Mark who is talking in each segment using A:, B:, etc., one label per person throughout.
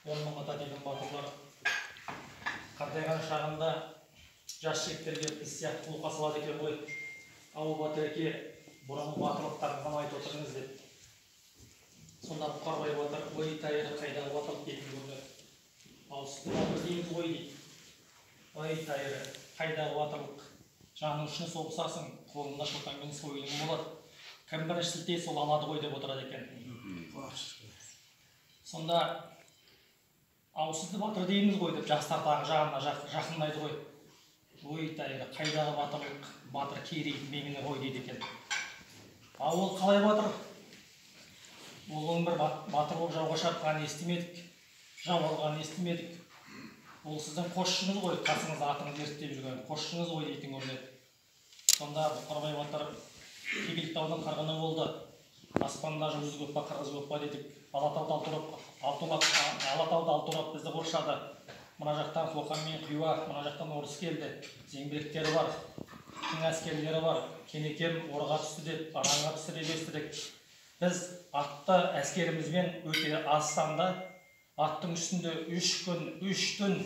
A: 10 000 ата деген батырлар қартайған шағында жас жігіттерге біз сияқты қолқа салады екен ғой. «Ау, батыреке, бұрынғы батырлықтарыңыздан айтып отырыңыз», – деп. Сонда Бұқарбай батыр: «Ой, тайыр, қайдағы батырлық?» – дейтін көрінеді. «Ал сізді батыр дейміз ғой», – дейді. «Ой, тайыр, қайдағы батырлық? Жаның үшін соғысасың, қолыңда шотаң мен сойылың болады, кім бірінші сілтейді, сол алады ғой», – деп отырады екен. Сонда: «Ау, сізді батыр дейміз ғой», – деп жастар тағы жағына жақындайды ғой. «Ой, тайыр, қайдағы батырлық? Батыр Керей Меңлі ғой», – дейді екен. «Ал ол қалай батыр? Ол оның бір батыр болып жауға шапқанын естімедік, жау алғанын естімедік. Ол сіздің қосшыңыз ғой, қасыңызда атыңызды ерттеп жүрген қосшыңыз ғой», – дейтін көрінеді. Сонда Бұқарбай батыр: «Кекілік таудың қырғыны болды, аспанда жұлдыз көп па, қырғыз көп па дедік. Алатауды алтаурап, алтаулап, Алатауды алтаурап бізді қоршады. Мына жақтан Қоқан мен Хиуа, мына жақтан орыс келді, зеңбіректері бар, тың әскерлері бар. Кенекем орға түсті деп, аранға түсті деп естідік. Біз атты әскерімізбен өте аз санда аттың үстінде 3 күн 3 түн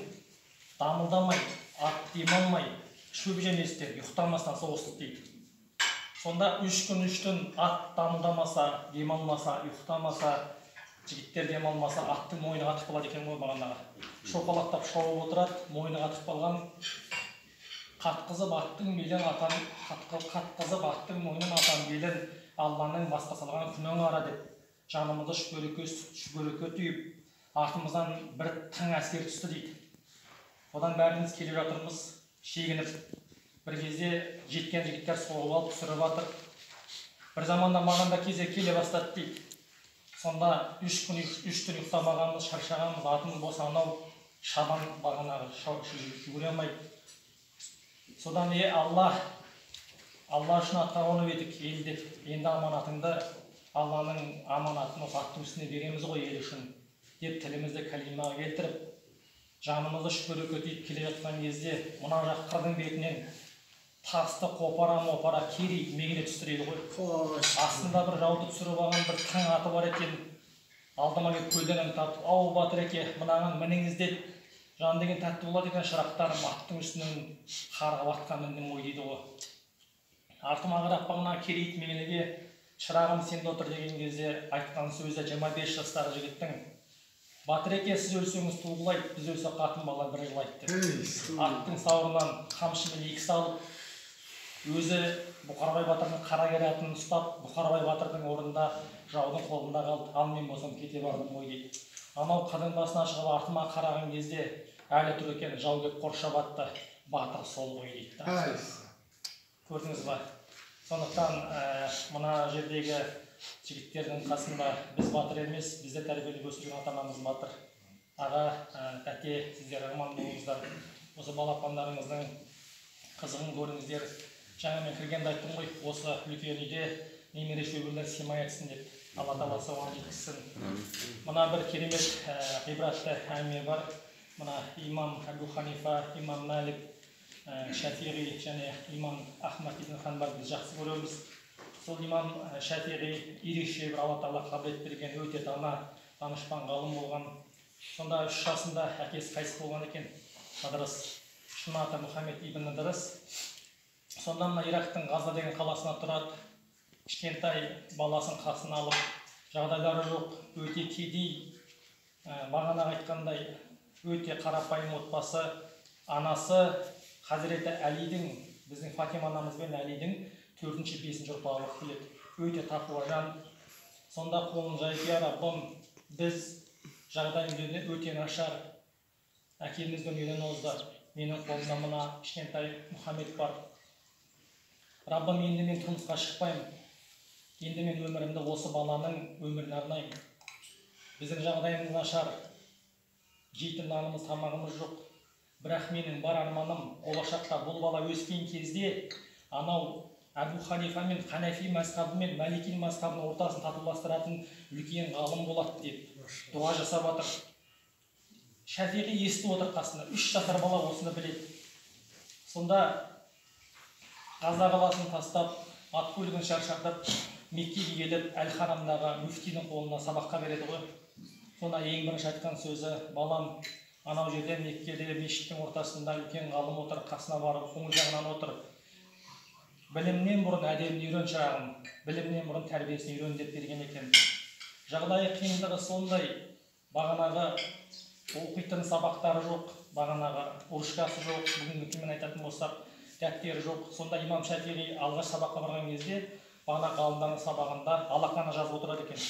A: дамылдамай, ат демалмай, шөп жеместен, ұйықтамастан соғыстық», – дейді. Сонда 3 күн 3 түн ат дамылдамаса, демалмаса, ұйықтамаса, жігіттер демалмаса, аттың мойны қатып қалады екен ғой. Бағанағы шоқалақтап шауып отырады, мойны қатып қалған. «Қатқызып аттың белін атан, қатқызып аттың мойнын атан белін, Алланың басқа салған күнің ара», – деп жанымызды шүберекке түйіп, артымыздан бір тың әскер түсті дейді. Одан бәріміз келе жатырмыз шегініп. Бір кезде жеткен жігіттер соғып алып, түсіріп жатыр. Бір заманда маған да кезек келе бастады дейді. Сонда 3 күн 3 түн ұйықтамағанбыз, шаршағанбыз, атымыз болса анау шабан, бағанағы жүгіре алмайды. Содан: «Е, Алла, Алла үшін атқа қонып едік ел деп, енді аманатыңды, Алланың аманатын осы аттың үстіне береміз ғой ел үшін», – деп тілімізді кәлимаға келтіріп, жанымызды шүберекке түйіп келе жатқан кезде мына жақ қырдың бетінен тасты қопара мопара Керей Меңіле түсті дейді ғой. Астында бір жауды түсіріп алған бір тың аты бар екен. Алдыма келіп көлденең тартып: «Ау, батыреке, мынаған мініңіз», – деді. «Жан деген тәтті болады екен, шырақтарым, аттың үстінен қарғып атқа міндім ғой», – дейді ғой. Артыма қарап бағана Керейт Меңліге: «Шырағым, сен де отыр», – деген кезде айтқан сөзі 25 жастағы жігіттің: «Батыреке, сіз өлсеңіз, ту құлайды, біз өлсек, қатын бала бір жылайды», – деп. Аттың сауырынан қамшымен екі салып, өзі Бұқарбай батырдың қарагер атын ұстап, Бұқарбай батырдың орнында жаудың қолында қалды, ал мен болсам кете бардым ғой дейді. Анау қырдың басына шығып артыма қараған кезде әлі тұр екен, жау келіп қоршап атты, батыр сол ғой дейді да. Көрдіңіз ба? Сондықтан мына жердегі жігіттердің қасында біз батыр емес, бізді тәрбиелеп өсірген ата анамыз батыр. Аға, тәте, сіздер аман болыңыздар, осы балапандарыңыздың қызығын көріңіздер. Жаңа мен кіргенде айттым ғой, осы үлкен үйде немере шөберелер сыймай жатсын деп, Алла тағала соған жеткізсін. Мына бір керемет ғибратты әңгіме бар. Мына имам Әбу Ханифа, имам Мәлік, Шафиғи және имам Ахмад ибн Ханбал, біз жақсы көреміз. Сол имам Шафиғи ерекше бір Алла тағала қабілет берген, өте дана, данышпан ғалым болған. Сонда 3 жасында әкесі қайтыс болған екен, Ыдырыс, шын аты Мұхаммед ибн Ыдырыс. Сонда мына Ирактың Ғаза деген қаласына тұрады, кішкентай баласын қасына алып. Жағдайлары жоқ, өте кедей, бағанағы айтқандай, өте қарапайым отбасы. Анасы Хазіреті Әлидің, біздің Фатима анамыз бен Әлидің төртінші, бесінші ұрпағы болып келеді, өте тақуа жан. Сонда қолын жайып: «Я Раббым, біз жағдайымыз өте нашар, әкеміз дүниеден озды, менің қолымда мына кішкентай Мұхаммед бар. Раббым, енді мен тұрмысқа шықпаймын, енді мен өмірімді осы баланың өміріне арнаймын. Біздің жағдайымыз нашар, жейтін нанымыз, тамағымыз жоқ, бірақ менің бар арманым болашақта бұл бала өскен кезде анау Әбу Ханифа мен Ханафи мазхабы мен Малики мазхабының ортасын татуластыратын үлкен ғалым болады», – деп дұға жасап жатыр. Шафиғи естіп отыр қасында, 3 жасар бала осыны біледі. Сонда Ғаза қаласын тастап, ат көлігін шаршатып, Меккеге келіп, Әл Харамдағы мүфтидің қолына сабаққа береді ғой. Сонда ең бірінші айтқан сөзі: балам, анау жерде Меккеде мешіттің ортасында үлкен ғалым отыр, қасына барып оң жағынан отыр. Білімнен бұрын әдебін үйрен, шырағым, білімнен бұрын тәрбиесін үйрен деп берген екен. Жағдайы қиындығы сондай, бағанағы оқитын сабақтары жоқ, бағанағы ручкасы жоқ, бүгінгі тілмен айтатын болсақ, дәптері жоқ. Сонда имам Шафиғи алғаш сабаққа барған кезде бағана ғалымдардың сабағында алақанына жазып отырады екен.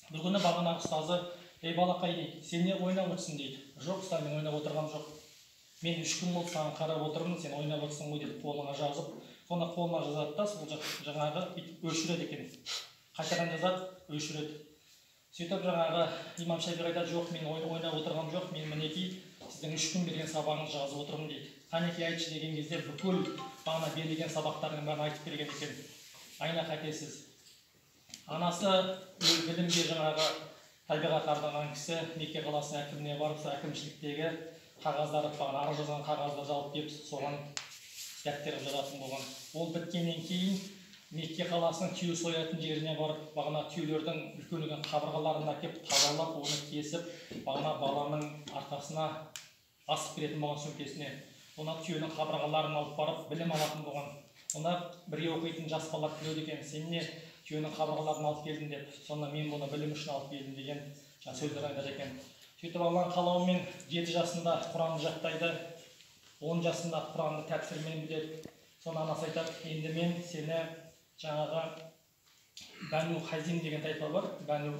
A: Бір күні бағанағы ұстазы: ей балақай дейді, сен не ойнап отырсың дейді. Жоқ, ұстаз, мен ойнап отырғаным жоқ. Мен 3 күн болды саған қарап отырмын, сен ойнап отырсың ғой деп қолыңа жазып, сонда қолына жазады да, сол жаңағы бүйтіп өшіреді екен. Қайтадан жазады, өшіреді. Сөйтіп жаңағы имам Шафиғи айтады: жоқ, мен ойнап отырғаным жоқ, мен мінекей сіздің 3 күн берген сабағыңызды жазып отырмын дейді. Қанекей айтшы деген кезде бүкіл бағана берілген сабақтардың бәрін айтып берген екен. Айна қатесіз. Анасы білімге жаңағы табиғат арнаған кісі Мекке қаласының әкіміне барып, сол әкімшіліктегі қағаздарды, бағана арыз жазған қағаздарды алып келіп, соған дәптер қылып жазатын болған. Ол біткеннен кейін Мекке қаласының түйе соятын жеріне барып, бағана түйелердің үлкен үлкен қабырғаларын әкеліп тазалап, оны кесіп, бағана баланың арқасына асып беретін болған сөмкесіне. Оны түйенің қабырғаларын алып барып білім алатын болған. Онда бірге оқитын жас балалар күледі екен, сен не түйенің қабырғаларын алып келдің деп. Сонда мен бұны білім үшін алып келдім деген сөздер айтады екен. Сөйтіп Алланың қалауымен 7 жасында Құранды жаттайды, 10 жасында Құранды тәпсірмен біледі. Сонда анасы айтады: енді мен сені жаңағы Бәну Хазим деген тайпа бар, Бәну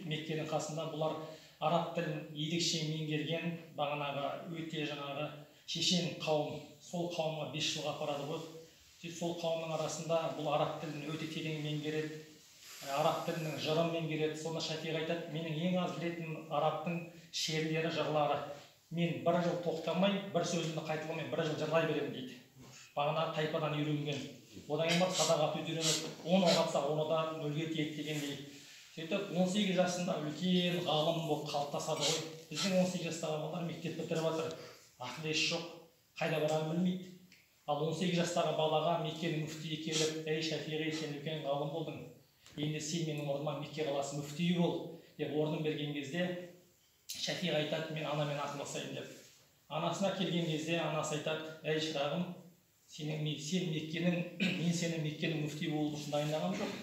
A: Меккенің қасында, бұлар араб тілін ерекше меңгерген, бағанағы өте жаңағы шешен қауым. Сол қауымға 5 жылға апарады ғой. Сөйтіп сол қауымның арасында бұл араб тілін өте терең меңгереді, араб тілінің жырын меңгереді. Сонда Шафиғи айтады: менің ең аз білетін арабтың шерлері, жырлары. Мен 1 жыл тоқтамай, бір сөзімді қайталамай, 1 жыл жырлай беремін дейді. Бағана тайпадан үйренген. Одан кейін барып садақ атуды үйренеді. 10 оқ атса, оны да нөлге тиеді дегендей. Сөйтіп 18 жасында үлкен ғалым болып қалыптасады ғой. Біздің 18 жастағы балалар мектеп бітіріп жатыр, ақыл есі жоқ, қайда барарын білмейді. Ал 18 жастағы балаға Меккенің мүфтиі келіп: ей Шафиғи, сен үлкен ғалым болдың, енді сен менің орныма Мекке қаласы мүфтиі бол деп орнын берген кезде Шафиғи айтады: мен анамен ақылдасайын деп. Анасына келген кезде анасы айтады: ей шырағым, сен Меккенің, мен сені Меккенің мүфтиі болу үшін дайындағам жоқ.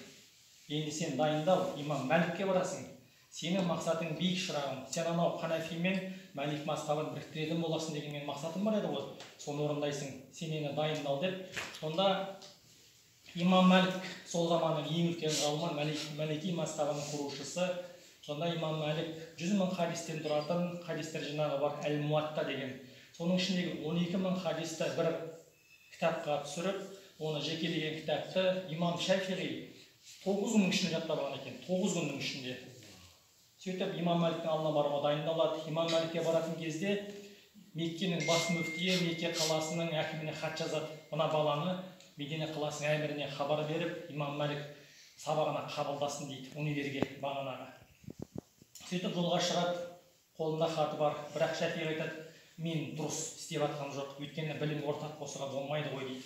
A: Енді сен дайындал, имам Мәлікке барасың. Сенің мақсатың биік, шырағым. Сен анау Ханафи мен Мәлик мазхабын біріктіретін боласың деген менің мақсатым бар еді ғой. Соны орындайсың. Сен енді дайындал деп. Сонда имам Мәлік сол заманның ең үлкен ғалымы, Мәлики мазхабының құрушысы. Сонда имам Мәлік 100 мың хадистен тұратын хадистер жинағы бар, Әл-Муатта деген. Соның ішіндегі 12 мың хадисті бір кітапқа түсіріп, оны жекелеген кітапты имам Шафиғи 9 күннің ішінде жаттап алған екен, 9 күннің ішінде. Сөйтіп имам Мәліктің алдына баруға дайындалады. Имам Мәлікке баратын кезде Меккенің бас мүфтиі Мекке қаласының әкіміне хат жазады. Мына баланы Медине қаласының әміріне хабар беріп, имам Мәлік сабағына қабылдасын дейді, универге бағанағы. Сөйтіп жолға шығады, қолында хаты бар. Бірақ Шафиғи айтады: мен дұрыс істеп жатқаным жоқ, өйткені білім ортақ қосуға болмайды ғой дейді.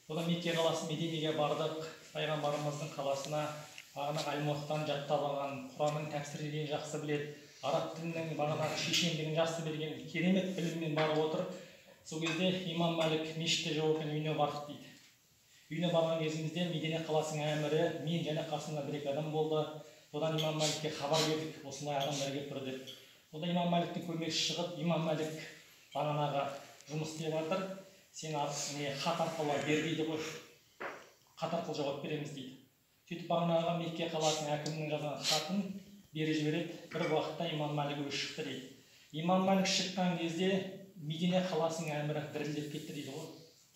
A: Одан Мекке қаласы Мединеге бардық, пайғамбарымыздың қаласына. Бағана Әл-Муаттаны жаттап алған, Құранның тәпсірін жақсы біледі, араб тілінің бағанағы шешендігін жақсы білген, керемет біліммен барып отыр. Сол кезде имам Мәлік мешітте жоқ екен, үйіне бардық дейді. Үйіне барған кезімізде Медине қаласының әмірі, мен және қасымда 1-2 адам болды. Одан имам Мәлікке хабар бердік, осындай адамдар келіп тұр деп. Одан имам Мәліктің көмекшісі шығып, имам Мәлік бағанағы жұмыс істеп жатыр, сен не хат арқылы бер дейді ғой, хат арқылы жауап береміз дейді. Сөйтіп бағанағы Мекке қаласының әкімінің жазған хатын беріп жібереді. Бір уақытта имам Мәлік өзі шықты дейді. Имам Мәлік шыққан кезде Медине қаласының әмірі дірілдеп кетті дейді ғой,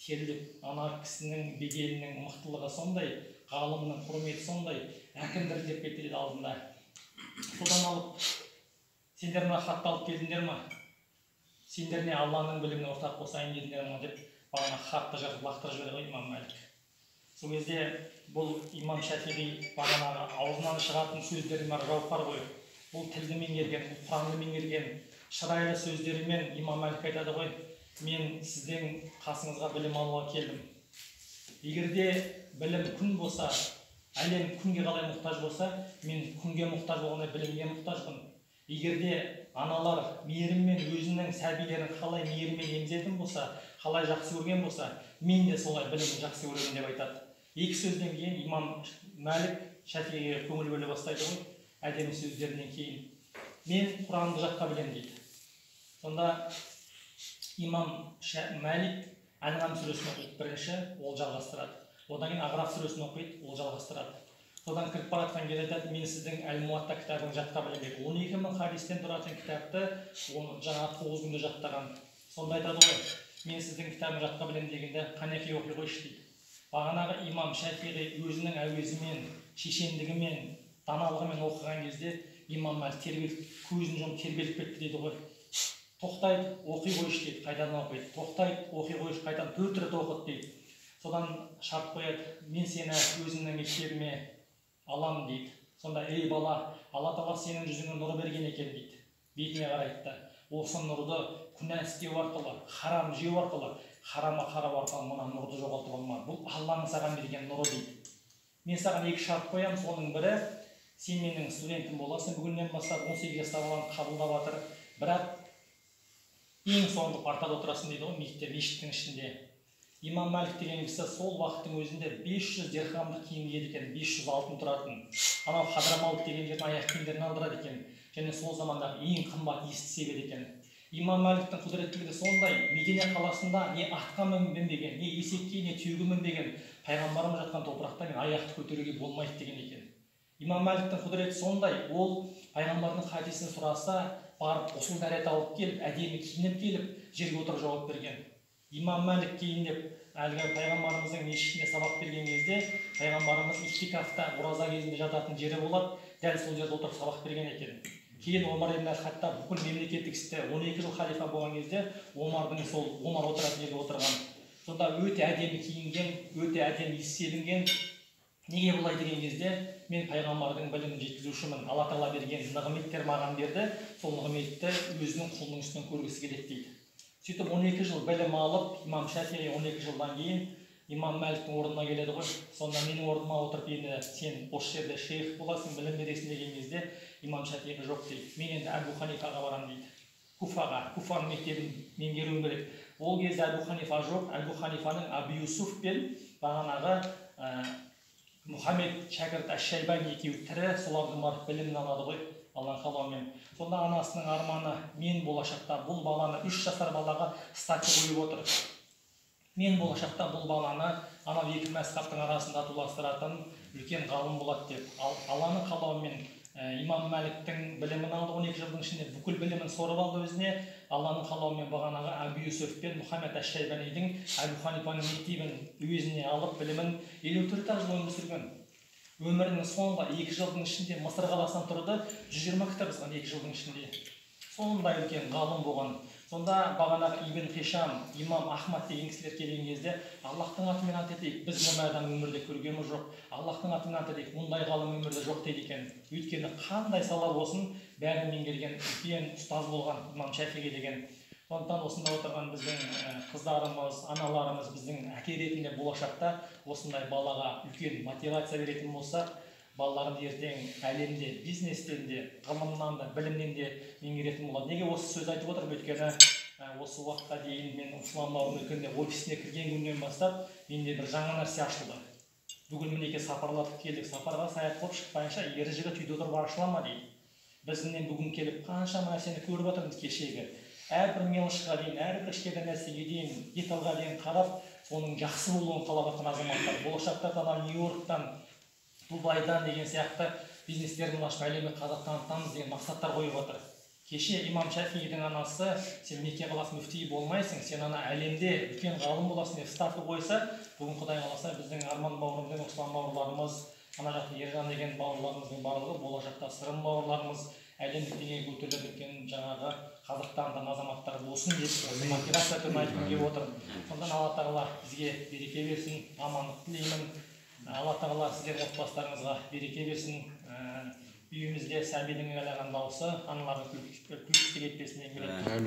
A: терлеп. Ана кісінің беделінің мықтылығы сондай, ғалымның құрметі сондай, әкім дірілдеп кетті дейді алдында. Содан алып, сендер мына хатты алып келдіңдер ма? Сендер не Алланың біліміне ортақ қосайын дедіңдер ма деп бағана хатты жазып лақтырып жіберді ғой имам Мәлік. Сол кезде бұл имам Шафиғи бағанағы аузынан шығатын сөздердің бәрі жауап бар ғой. Бұл тілді меңгерген, бұл Құранды меңгерген, шырайлы сөздерімен имам Мәлік айтады ғой: мен сіздің қасыңызға білім алуға келдім. Егер де білім күн болса, әлем күнге қалай мұқтаж болса, мен күнге мұқтаж болғандай білімге мұқтажбын. Егер де аналар мейіріммен өзінің сәбилерін қалай мейіріммен емізетін болса, қалай жақсы көрген болса, мен де солай білімді жақсы көремін деп айтады. Екі сөзден кейін имам Мәлік Шафиғиге көңіл бөле бастайды ғой, әдемі сөздерінен кейін. Мен Құранды жатқа білемін дейді. Сонда имам Мәлік Әнғам сүресін оқиды бірінші, ол жалғастырады. Одан кейін Ағраф сүресін оқиды, ол жалғастырады. Содан кіріп бара жатқан кезде айтады, мен сіздің Әл-Муатта кітабын жатқа білемін дейді. 12 мың хадистен тұратын кітапты оны жаңа 9 күнде жаттаған. Сонда айтады ғой, мен сіздің кітабын жатқа білемін дегенде, қанеки оқи қойшы дейді. Бағанағы имам Шафиғи өзінің әуезімен, шешендігімен, даналығымен оқыған кезде имам Мәлік тербеліп, көзін жұмып тербеліп кетті дейді ғой. Тоқтайды, оқи қойшы дейді, қайтадан оқиды. Тоқтайды, оқи қойшы, қайтадан 4 рет оқыды дейді. Содан шарт қояды, мен сені өзімнің мектебіме аламын дейді. Сонда, ей бала, Алла тағала сенің жүзіңе нұр берген екен дейді. Бетіне қарайды да, осы нұрды күнә істеу арқылы, харам жеу арқылы, харамға қарау арқылы мына нұрды жоғалтып алма. Бұл Алланың саған берген нұры дейді. Мен саған 2 шарт қоямын, соның бірі, сен менің студентім боласың, бүгіннен бастап 18 жастағы баланы қабылдап жатыр. Бірақ ең соңғы партада отырасың дейді ғой, мектеп, мешіттің ішінде. Имам Мәлік деген кісі сол уақыттың өзінде 500 дирхамдық киім киеді екен, 500 алтын тұратын. Анау Хадрамаут деген жердің аяқ киімдерін алдырады екен. Және сол замандағы ең қымбат иісті себеді екен. Имам Мәліктің құдіреттілігі сондай, Медине қаласында не атқа мінбеген, не есекке, не түйеге мінбеген, пайғамбарымыз жатқан топырақта мен аяқты көтеруге болмайды деген екен. Имам Мәліктің құдіреті сондай, ол пайғамбардың хадисін сұраса, барып ғұсыл дәрет алып келіп, әдемі киініп келіп, жерге отырып жауап берген. Имам Мәлік кейіндеп әлгі пайғамбарымыздың мешітінде сабақ берген кезде, пайғамбарымыз ихтикафта, ораза кезінде жататын жері болады, дәл сол жерде отырып сабақ берген екен. Кейін Омар ибн әл-Хаттаб бүкіл мемлекеттік істе 12 жыл халифа болған кезде Омардың сол Омар отыратын жерде отырған. Сонда өте әдемі киінген, өте әдемі иіс себінген. Неге бұлай деген кезде, мен пайғамбардың білімін жеткізушімін, Алла тағала берген нығметтер маған берді, сол нығметті өзінің құлының үстінен көргісі келеді дейді. Сөйтіп 12 жыл білім алып, имам Шафиғи 12 жылдан кейін имам Мәліктің орнына келеді ғой. Сонда менің орныма отырып, енді сен осы жерде шейх боласың, білім бересің деген кезде имам Шафиғи жоқ дейді. Мен енді Әбу Ханифаға барамын дейді. Куфаға, Куфаның мектебін меңгеруім керек. Ол кезде Әбу Ханифа жоқ. Әбу Ханифаның Әбу Юсуф пен бағанағы Мұхаммед шәкірт әш-Шайбани екеуі тірі, солардың барып білімін алады ғой, Алланың қалауымен. Сонда анасының арманы, мен болашақта бұл баланы 3 жасар балаға ставка қойып отыр. Мен болашақта бұл баланы анау екі мәзһабтың арасында татуластыратын үлкен ғалым болады деп. Ал Алланың қалауымен имам Мәліктің білімін алды, 12 жылдың ішінде бүкіл білімін сорып алды өзіне. Алланың қалауымен бағанағы Әбу Юсуф пен Мұхаммед әш-Шайбанидің Әбу Ханифаның мектебін өзіне алып, білімін 54 жыл өмір сүрген. Өмірінің соңғы 2 жылдың ішінде Мысыр қаласынан тұрды, 120 кітап жазған 2 жылдың ішінде. Сондай үлкен ғалым болған. Сонда бағанағы Ибн Хишам, имам Ахмад деген кісілер келген кезде, Аллахтың атымен ант етейік, біз мұндай адам өмірде көргеніміз жоқ, Аллахтың атымен ант етейік, мұндай ғалым өмірде жоқ дейді екен. Өйткені қандай сала болсын, бәрін меңгерген үлкен ұстаз болған имам Шафиғи деген. Сондықтан осында отырған біздің қыздарымыз, аналарымыз, біздің әке ретінде болашақта осындай балаға үлкен мотивация беретін болсақ, балаларымыз ертең әлемде, бизнестен де, ғылымнан да, білімнен де меңгеретін болады. Неге осы сөзді айтып отырмын? Өйткені осы уақытқа дейін мен Руслан бауырымның үлкен офисіне кірген күннен бастап менде бір жаңа нәрсе ашылды. Бүгін мінекей сапарлатып келдік. Сапарға саят қылып шықпайынша ер жігіт үйде отырып ашыла ма дейді. Біз міне бүгін келіп қаншама нәрсені көріп отырмыз кешегі. Әрбір мелочқа дейін, әрбір кішкентай нәрсеге дейін, детальға дейін қарап, соның жақсы болуын қалап жатқан азаматтар. Болашақта анау Нью-Йорктан, Дубайдан деген сияқты бизнестерін ашып әлемге қазақ танытамыз деген мақсаттар қойып отыр. Кеше имам Шафиғидің анасы, сен Мекке қаласының мүфтиі болмайсың, сен ана әлемде үлкен ғалым боласың деп ставка қойса, бүгін Құдай қаласа біздің Арман бауырымыз, Руслан бауырларымыз, ана жақта Ержан деген бауырларымыздың барлығы болашақта Сырым бауырларымыз әлемдік деңгейге көтеріліп үлкен жаңағы қазақтан азаматтар болсын деп осы мотивация түрін айтқым келіп отыр. Сондықтан Алла тағала бізге береке берсін, амандық тілеймін. Алла тағала сіздердің отбасыларыңызға береке берсін. Үйімізде сәбидің айлаған дауысы, аналардың күлкісі кетпесін деген.